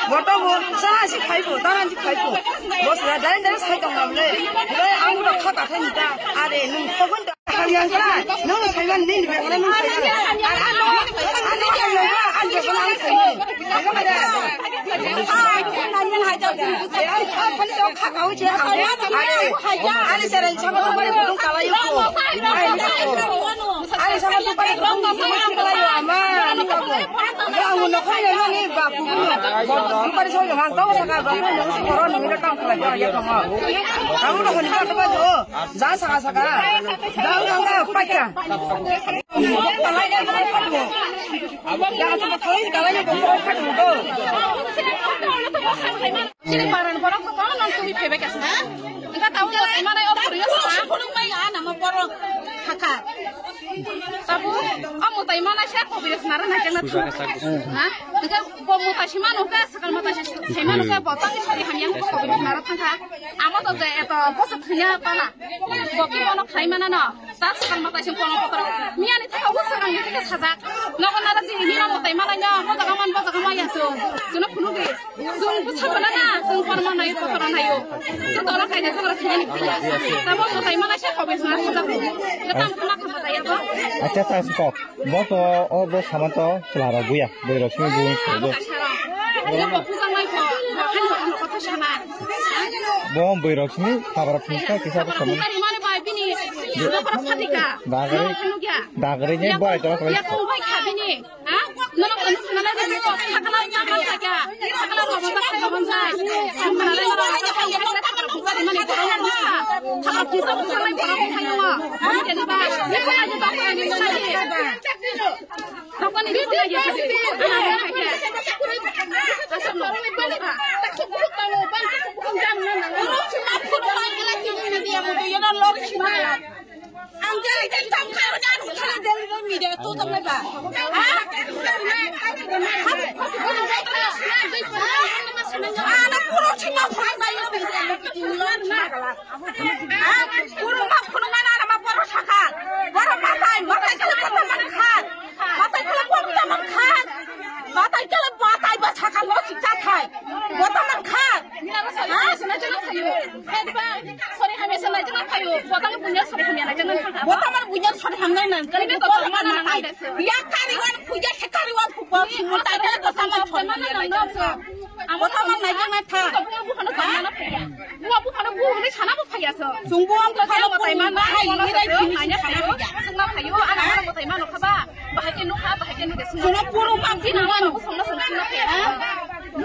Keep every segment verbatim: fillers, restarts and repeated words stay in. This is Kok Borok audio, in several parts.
Moto bo sa si khaibo, daran si khaibo. Bos ra dai dai sai tong nam le. Le ang ro kha ta thani ta. Are nung ko gun da. Yang kra. Nung sai man ni ni ba nung sai man. Are ano ano yang kra an je ko nang sai man. Ani sama tu pada burung kala yuk. Ani sama tu pada burung kala yuk ama. Ani kamu. Ya, aku nak kau yang ni baku. Bukan soal yang kau saka baku yang si koron ni kita kau lagi ya kamu. Kamu nak kau ni kau tu. Ja saka saka. Ja ja ja paika. Kala ya kau padu. Ya tu kau kala ya kau padu. Chini paran borok ko kono non tumi phebe kasa. Engka tau mutai manai o puri sa. Phunuk mai ana ma borok thaka. Tabu o mutai manai sa ko biri snara na kena tu. Ha? Engka bo mutai si manu ka sakal mutai si manu ka bo tang sari hamyang ko biri snara thangka. Amo to je eto bo sa thanya pala. Bo ki bono khai mana no. Ta swkang ma kaisa kono kotor. Miyani thaka o swkang ni thaka sajak. Nogo nara jini hino mutai malai no, bo jaga man, bo jaga maya so. Jono phunu di. Jung bwsa bana na, jung kono ma nayo, kotor nayo. So dora kaina jung ra khini ni tiya. Ta bo mutai malai se kobe sna sajak. Gatam khna khna ta ya bo. Acha ta sukok. Bo to o bo saman to chwla rok buya. Bwrwi rok simi bung sobo. Bo bwrwi rok simi habra phungsa kisa bo sobo. Dagri, dagri ni borai tara koi. Ana puro chima phai bai yo. Ha? Puro ma phunuk mana ana ma borok sakha. Borok matai, matai kala borok man kha. Matai kala borok man kha. Matai kala matai ba sakha lo chik cha thai. Borok man kha. Ha? Sori hamya sanai jana phayo. Botang punya sori hamya nai jana phayo. Botang man punya sori hamya nai. Kali be to borok man matai. Ya kari wan puja se kari wan puja. Matai kala borok man sori hamya nai jana. Botang man nai jana pha. Bua buphano buphano sana bo phaiya so. Chwng bua buphano buphano hai ni rai chini sana phaiya. Sungna phaio, ana ana bo tai mano khaba. Bahai ke nukha, bahai ke nuke sungna. Sungna puro ma phi na mano. Sungna sungna phaia.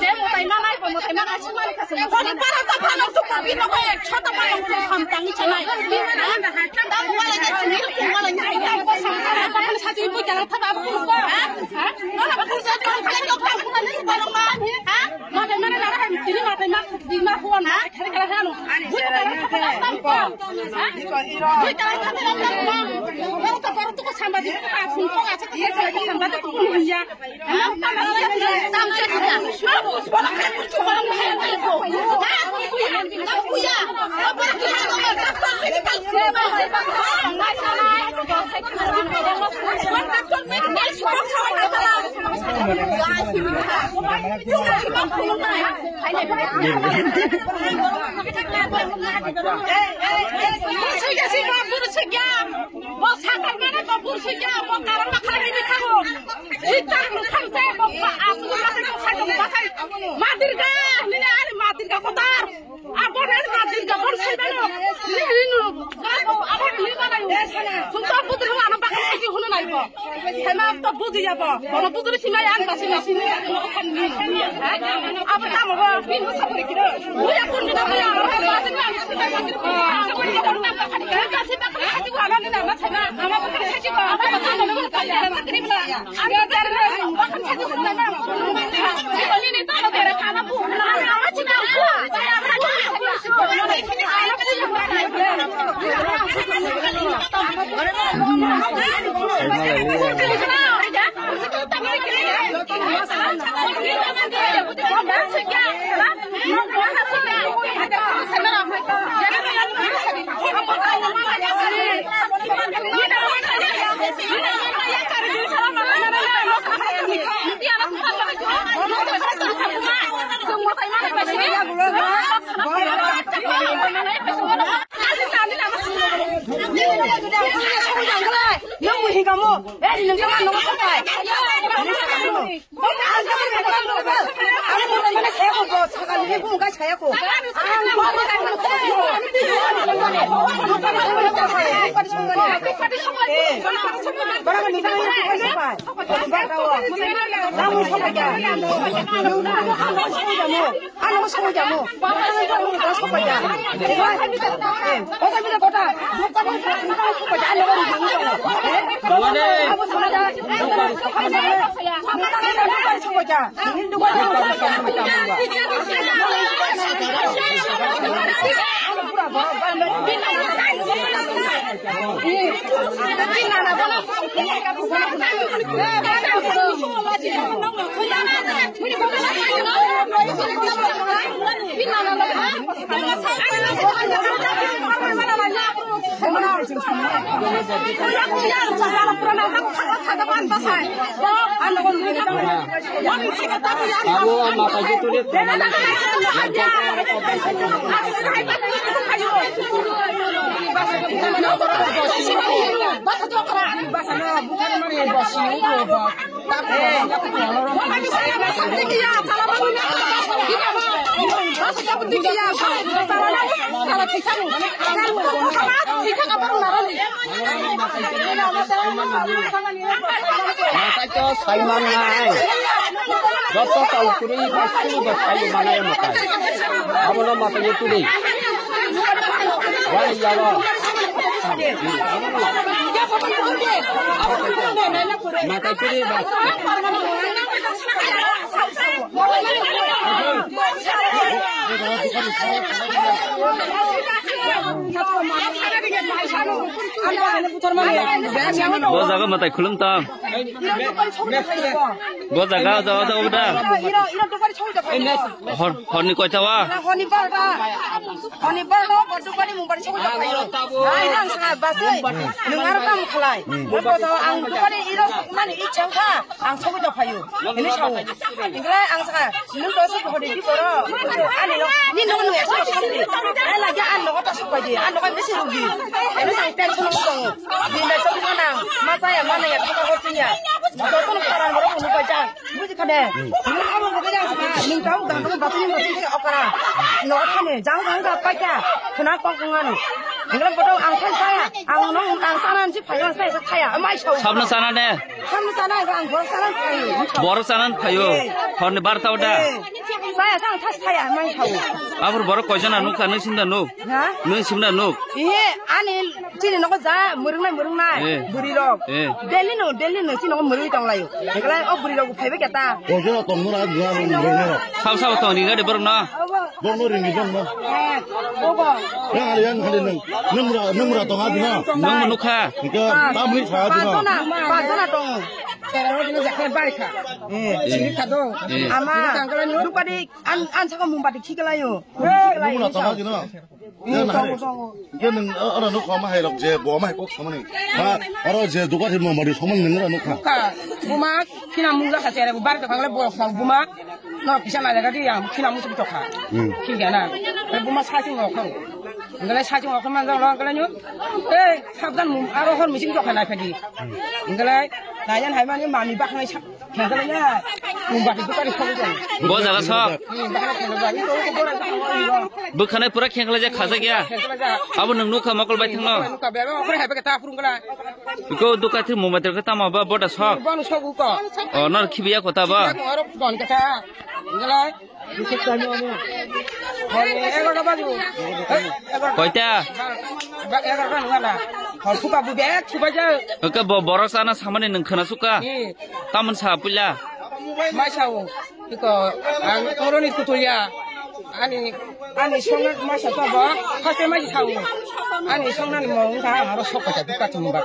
Je mo tai manai, bo mo tai manai, sungna kha sungna. Koni para ta phano tu ko bino ko ek chota mano tu ham tangi chanai. Ta ko wala ke chini ko wala ni. Ko sangka ko sati bu jalan thaba ko. Ha? Mana ko sa ko kala ko ko ko ko. Ha? Matai mana nara hai tini matai ma di ma huan na khare kala hanu. Bui kala kala kala kala. Bui kala kala kala. Baru to baru to ko samba di ko sun ko acha kala kala samba di ko ya. Madirga, nini ari madirga kotor. Abo nani madirga bor sai dano. Nini rinu, gabo, abo nini mana yu. Sunta putri hu, ano bakal lagi hunu nai. Hema to buji ya bo. Bono buji sima ya, ang basi na sini ya. Abo tamo bo, bin bo sapori kiro. Buya kun na buya. Nang hinga mo, eh, nang jama nang sopai. Ang jama nang sopai. Ang mo nang saya ko, sakal ni bu ngai saya ko. Ang mo nang saya ko. Eh, barang ni nang sopai. Nang sopai ya. Nang sopai ya mo. Ano mo sopai ya mo. Ano mo sopai ya. Kota bida kota. Kota bida kota. Ano mo sopai ya. Ano mo sopai ya. Ano mo sopai ya. Abo ang mata gitu ni. Matai to sai manai. Joto tau kuri ba sini ba sai manai matai. Abo no matai ni turi. Wani yaro. Matai turi ba. Bo jaga matai khulum tang. Bo jaga, jaga, jaga, udah. Hor, horni koita wa? Honi barda. Honi barda, bordo bari mung bari sokoi jaga. Ai, ang sa, basai. Nung aro tam khalai. Ang dukani iro mani ichang kha. Ang sokoi jaga phaio. Hini sao. Ingrai ang saka, nung to suk hodi di boro. Ani no, ni no no ya suk hodi. Ai lagi an no ta suk pai di. An no kan besi rugi. Ani sang tension ko tongo. Di na chok mana, ma saya mana ya, kita hotinya. Joto no karan boro unu pai jang. Buji khade. Nung abo ko jang saka, nung tau ga ko ba ni ma sik okara. No khane, jang jang ga pai ka. Khna kok ngani. Ingrai bodo ang khai saya. Ang no ang sanan si phayo saya saya. Mai sao. Sabna sana ne. Ham sana ga ang bor sana phayo. Bor sana phayo. Horni barta udah. Saya sang thas thaya mai sao. Abur borok koijana nuk ka, nung simda nuk. Ha? Nung simda nuk. Ihe, ani chini nogo ja murungnai murungnai. Eh. Buri rok. Eh. Delhi no, Delhi no chini nogo murui tong layo. Eklai o buri rok phaibe keta. Koijana tong mura dua murungnai. Sao sao tong ringa de borok na. Borno ringi borno. Eh, obo. Yang ada yang ada nung. Nung mura, nung mura tong adi na. Nung nukha. Ika tamri sa adi na. Pajona, pajona tong. Terang ini jakai baik ha. Eh, sini kado. Eh. Ama, dukadi an an saka mumbati khikalayo. Nung mura tong adi na. Yang hari. Yang nung orang nuk kau mah hai rok je, bo mah hai kok sama ni. Ha, orang je dukadi mumbati sama ni nung mura nukha. Ka, buma, kina mungla ka chere, bar ka kangla bo kang buma. No, kisa na jaga di yang, kina musu to kha. Hmm. Kigana. Buma sa sing no kha. Ngalai sa sing no kha man jang lo ngalai nyu. Eh, sabdan mum, aro hor mising to kha na phagi. Ngalai, na yan hai mani mami bak nai sa. Ngalai ya. Mum bak dukari sa. Bo jaga sok. Hmm, bak nai kha ba. Ito ko bora. Bwkhanai pura khengla ja khaja gya. Khengla ja. Abo nung nukha mokol bai thangno. Nukha bero, okore hai beke ta phurung gala. Ko duka thi mobile terke tamo ba boda sok. Bono sok uko. O nor khibiya kota ba. Oro bon kata. Ngalai. Hore egarota baju. Koita? Egarota nungala. Hor suka bu bek suka ja. Oke bo borok sana samani nung khana suka. Tamon sa puila. Mai sao. Iko ang koroni kutulia. Ani, ani songna masa to bo, haste mai sao. Ani songna ni mo wngkha aro sok kata duka tong ba.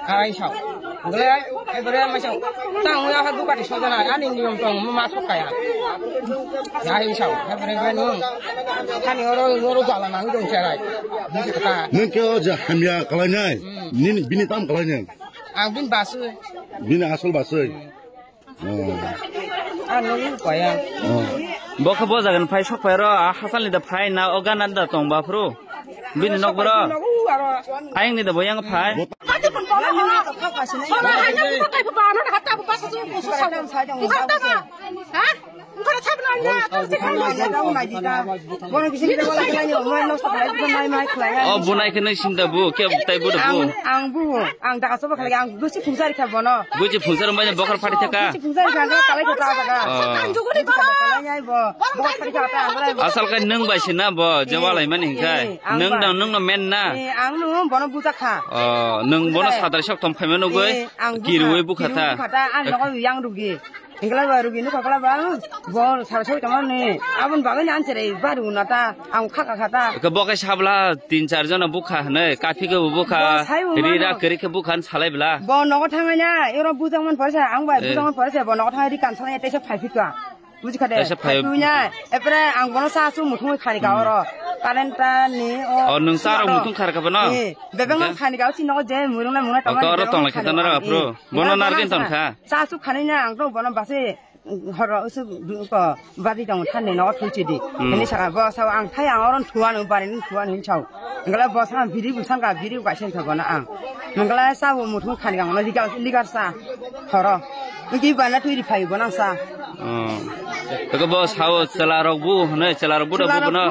Ai sao. Gole, ebere mai sao. Tang ya ha duka ti sojana, ani niyom tong ma sok kaya. Ai sao, ebere bai no. Ani oro oro gala na dong cherai. Busi kata. Nung kyo ja hamya kalai nai. Nin bini tam kalai nai. Ang bin basu. Bini asol basui. Bo khe bo jagan phai sok phai ro, a hachal ni da phai na, o gana da tong ba phuru. Bini nok boro. Ayang ni da bo yang phai. O bunai khe nai sinda bu, khe tai bu da bu. Ang bu, ang daga soba khalai, ang gusi phungsa rikha bono. Gusi phungsa rwmani bokhor phari thaka. Gusi phungsa rikha, ang kalai thaka daga. Kalai nai bo. Bokhor phari thaka ta, ang kalai bo. Asal kai nwng bai sina bo, je walai mani hinkhe. Nwng no, nwng no men na. Ang no bono buja kha. O, nwng bono sadar sok thom phaima nugui. Ang kirui bukha ta. Ang nogo yang rugi. Hingkla ba rugi nukha kla ba, bo sara soi tongmani. Aboni bagwi ni ansere ba rugu na ta, ang kha kha kha ta. Ka bo khe sabla tin char jona bukha hwnwi, kaphikhe bo bukha, rira kwrwikhe bukha hwn salai bla. Bo nogo thangnai na, ero bujang man poresa, ang bai bujang man poresa, bo nogo thangnai ri kan salai teisa phai phika. Buji kha de. Teisa phai. Phai na, epre ang bono sa su muthungwi khani ka oro. Current ta ni o. O nwng sa rok muthung khar kha bono. Bebeng man khani ka o si nogo je murung na murung na tongmani. Ka oro tong lai kha ta na ra pro. Bono nargin ton kha. Sa su khani na ang to bono base horo usu ko badi tong thanne no thulchi di. Hini saka bo sa ang thai ang oron thuan u bari ni thuan hin chau. Ngala bo sa biri bu sangka biri u kaisen kha bono ang. Ngala sa bo muthung khani ang no ligar ligar sa horo. Ngi bana tui ri phai bono sa. Ko bo sa o chela rok bu ne chela rok bu da bu bono.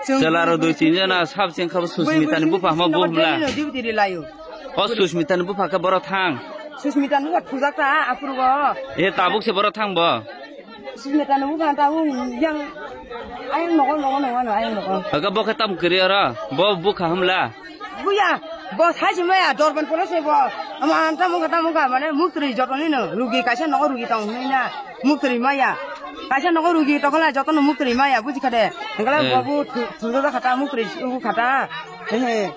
Chela rok dui tin jana sab cheng kha bo Susmita ni bu pa ma bu hmla. Duty ri layo. O Susmita ni bupha khe borok thang. Susmita ni bupha thujak ta aphuru go. E tabuk se borok thang bo. Susmita ni bupha tabuk yang ayang nogo nogo nogo no ayang nogo. Aga bo khe tam kiri oro. Bo bukha hamla. Buya. Bo sai se maya dorban polo se bo. Ama anta mukha ta mukha mane muktri jotoni no rugi kaisa nogo rugi tong hinai na. Muktri maya. Kaisa nogo rugi tokhala jotono muktri maya buji kha de. Hengkala bo bu thujak ta muktri ugu kha ta. He.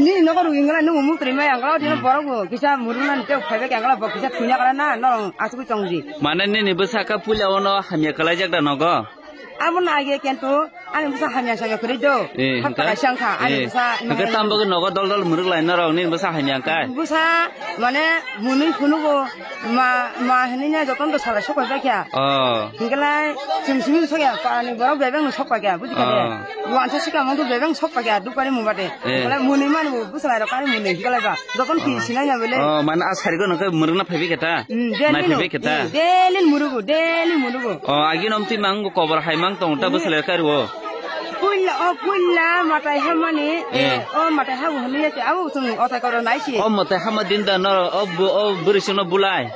Ni nogo rugi ngala nung muktri maya ngala dino borok bo kisa muruna ni teo phaibe ke ngala bo kisa thunya kala na no asugui tongdi. Mane nini bwsa ka puila ono hamya kalai jak da nogo. Amo na age kento ani bwsa hamya samya kwrwi do. Hapta kaisa wngkha ani bwsa. Hingke tambo ke nogo dol dol muruk lai norok nini bwsa hamya kai. Bwsa mane munui phunugo ma ma hinui na jotono sala sokoi bai kha. Oh. Hingke lai chwng simi sokya pani borok bebeng no sok pai kha buji kha de. Wansa sika mung bebeng sok pai kha dukani mung bate. Hingke lai munui mani bo bwsa lai rok kari munui hingke lai ba. Jotono ki sinai na bele. Oh, mane a sarigo no ke muruk na phaibi khe ta. Nai phaibi khe ta. Daily murugo, daily murugo. Oh, agi nom ti mang kobor hai mang tong ta bwsa lai kari o. Puila, o puila matai hamani, eh, o matai habu hwnwi yate, abo chwng otai koro naisi. O matai hama din da no, o bu-, o bwrwi chwngno bulai.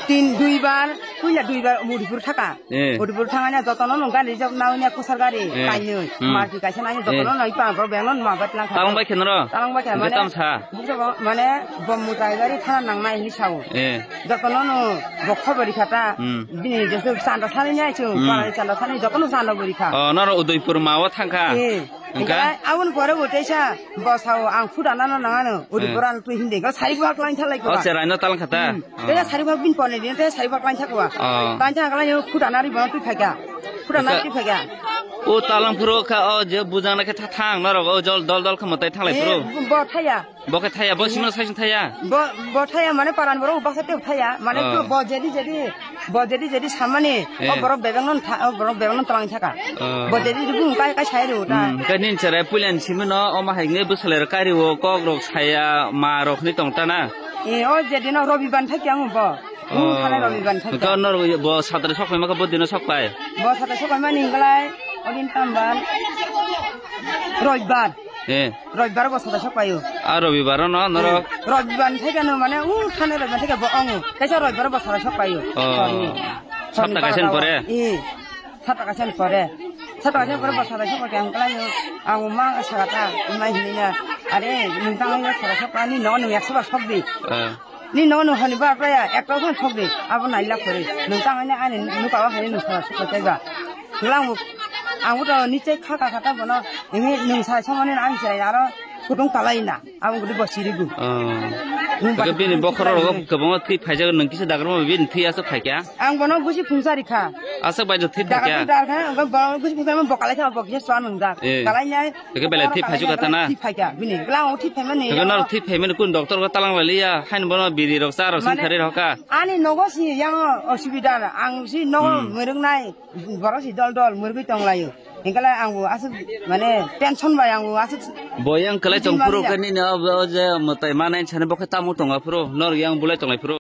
Tin, duibar, puila duibar Mudhipur thaka. Eh. Mudhipur thangani jotono no gari jok nawi na kusar gari, eh, kainwi, hmm, marti kaisa nani jotono no ipa bro bengno ma bat lang kha. Talang bai khenro? Talang bai kha mane. Tam sa. Bukso bo mane bom mutai gari thana nangnai hini sao. Eh. Jotono no bo khobori kha ta. Hmm. Bini jesu chanda sani nai chu, hmm, para chanda sani jotono chanda bori kha. Oh, noro Udaipur ma o thang kha. Eh. Hingka? Hingka, aboni pore bo teisa bo sao ang phuda nana nangano. Udaipur ano twi hindi. Ko sari bak lain thalai ko. Oh, cherai no talang kha ta. Hmm. Teisa sari bak bin pone din, teisa sari bak lain thakwa. Oh. Lain thakla yo phuda nari bono twi phaikha. Phuda nari twi phaikha. O talang phuro kha, o je bujang na khe tha thang norok, o jol dol dol kha mwtai thanglai phuro. Eh, bo thaya. Bo khe thaya, bo sino sai thaya. Bo, bo thaya mane paran borok baksa teo thaya, mane to bo jedi jedi, bo jedi jedi samani, o borok bebeng non tha, o borok bebeng non tlang thaka. Bo jedi jedi bung kai kai sai ro ta. Hmm, kai nin chere puilan simino, o ma hai nge bwsale ro kari o kok rok saya ma rok ni tong ta na. E, o jedi no robi ban thaki ang bo. Bung thana robi ban thaki. Ka nor bo satre sok pai ma ka bo dino sok pai. Bo satre sok pai mani ngalai, o din tamban. Roibar. Eh. Roibar bo sata sok paio. A Robibar no norok? Robibar ni thai khe no mane u thane Robibar thai khe bo ongo. Kaisa Robibar bo sara sok paio. Oh. Sapta kaisa ni pore? Ee. Sapta kaisa ni pore. Sapta kaisa ni pore bo sara sok paio ang kalaio. Ang ma sara ta mai hinina. Are nung tang sara sok pa ni no nung ekso ba sok di. Eh. Ni no no hani ba kaya ekta phan sok di. Abo nai la khori. Nung tang ani ani nuka wa hani nung sara sok pa ba. Lang ang to ni chai kha kha kha ta bono. Ini nung sara sok mani ani chai aro kutung talai na. Abo gudi bo sirigu. Oh. Nung bini bokhoro rogo kwbangma thwi phaijak, nung kisa dagar ma bini thwi aswk phaikya? Ang bono gusi phungsa rikha. Aswk bai thwi phaikya? Dagar dar kha, ang bono gusi phungsa ma bokalai kha, bokisa swan nung dak. Eh. Kalai nai. Eke bele thwi phaijak kata na? Thwi phaikya bini. Glang o thwi phaimani. Eke nor thwi phaimani kun doctor go talang lai ya. Hain bono biri rok cha rok sing khari rok ka. Ani nogo si yang osubida ang si nogo murung nai. Borok si dol dol murgui tong laio. Hingkhe lai ang bo aswk mane tension bai ang bo aswk. Bo yang kalai tong phuru khe nini o je mwtai manai sani bo khe tamo tong phuru nor yang bulai tong lai phuru.